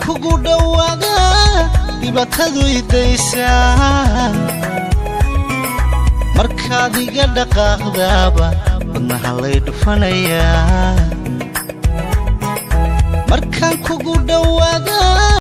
Kugu dhowaada dhibaatadu idaysaa. Markaad iga dhaqaaqdaaba wadnaha lay dhufanayaa. Markaan kugu dhowaada.